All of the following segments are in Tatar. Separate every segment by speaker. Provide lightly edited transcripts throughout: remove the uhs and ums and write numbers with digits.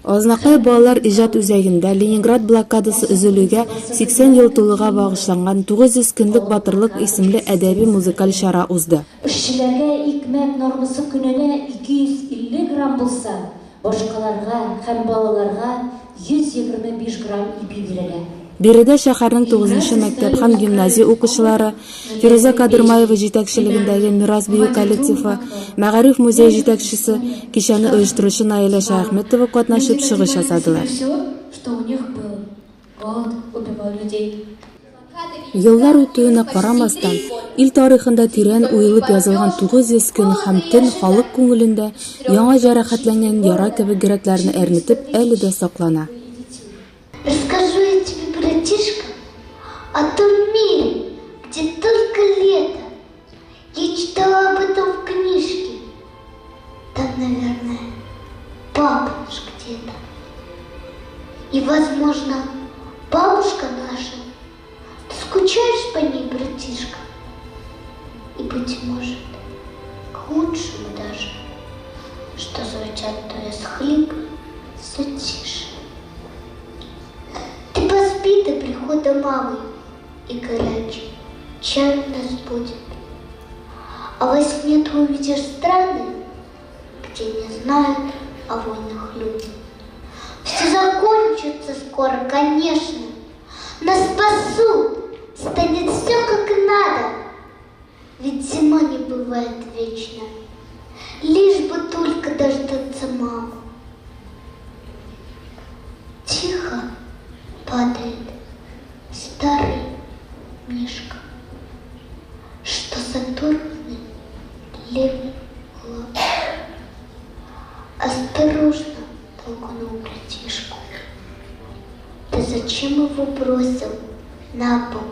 Speaker 1: Азнакай балалар иҗат үзәгендә Ленинград блокадасы өзелүгә 80 ел тулуга багышланган 900 көнлек батырлык исемле әдәби-музыкаль чара узды.
Speaker 2: Эшчеләргә икмәк нормасы көненә 250 грамм булса, башкаларга һәм балаларга 125 грамм ипи бирелә.
Speaker 1: Биредә шәһәрнең тугызынчы мәктәп һәм гимназия укучылары, Фирүзә Кадермаева җитәкчелегендәге Мирас бию коллективы, Мәгариф музее җитәкчесе, кичәне оештыручы Наилә Шәяхметова катнашып чыгыш ясадылар. Еллар үтүенә карамастан, ил тарихында тирән уелып язылган 900 көн һәм төн халык күңелендә яңа җәрәхәтләнгән яра кебек йөрәкләрне әрнетеп әле дә саклана.
Speaker 3: Расскажу я тебе, братишка, о том мире, где только лето. Я читала об этом в книжке. Там, наверное, папа наш где-то. И, возможно, бабушка наша. Ты скучаешь по ней, братишка? И, быть может, к лучшему даже, что звучат твои схлипы все тише. Ты поспи до прихода мамы, и горячий чай у нас будет. А во сне ты увидишь страны, где не знают о войнах люди. Все закончится скоро, конечно. Нас спасут, станет все как надо. Ведь зима не бывает вечно. Лишь бы только дождаться маму. Тихо падает старый мишка, Что с оторванной левой лапой. Осторожно толкнул братишку. Ты зачем его бросил на пол?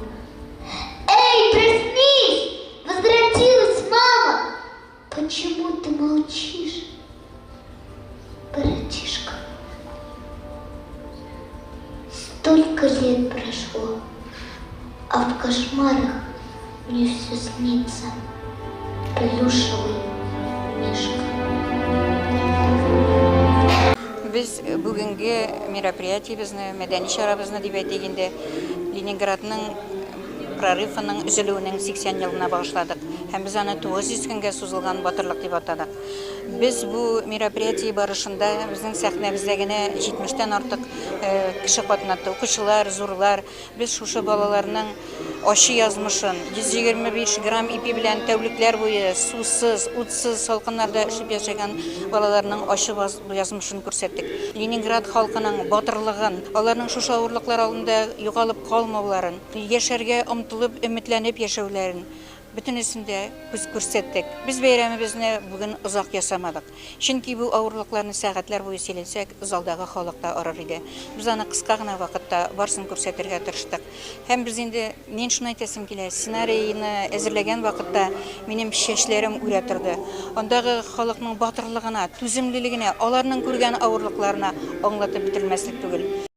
Speaker 3: Эй, проснись! Возвратилась мама! Почему ты молчишь, братишка? Столько лет прошло, а в кошмарах мне все снится плюшевый мишка.
Speaker 4: Без бүгенге мероприятиебезне, мәдәни чарабызны дип әйтик инде, Ленинградның прорывының өзелүенең 80 елына багышладык. Һәм без аны 900 көнгә сузылган батырлык дип атадык. Без бу мероприятие барышында безнең сәхнәбездә генә 70 тән артык кеше катнатты. Укучылар, зурлар. Без шушы балаларның ачы язмышын, 125 грамм ипи белән тәүлекләр буе сусыз, утсыз, салкыннарда өшеп яшәгән балаларның ачы язмышын күрсәттек. Ленинград халкының батырлыгын, аларның шушы авырлыклар алдында югалып калмауларын, яшәргә омтылып, өметләнеп яшәүләрен, бөтенесен дә без күрсәттек. Без бәйрәмебезне бүген озак ясамадык. Чөнки бу авырлыкларны сәгатьләр буе сөйләсәк, залдагы халык та арыр иде. Без аны кыска гына вакытта барсын күрсәтергә тырыштык. Һәм без инде, мин шуны әйтәсем килә, сценарийны әзерләгән вакытта минем чәчләрем үрә торды. Андагы халыкның батырлыгына, түземлелегенә, аларның күргән авырлыкларына аңлатып бетерелмәслек түгел.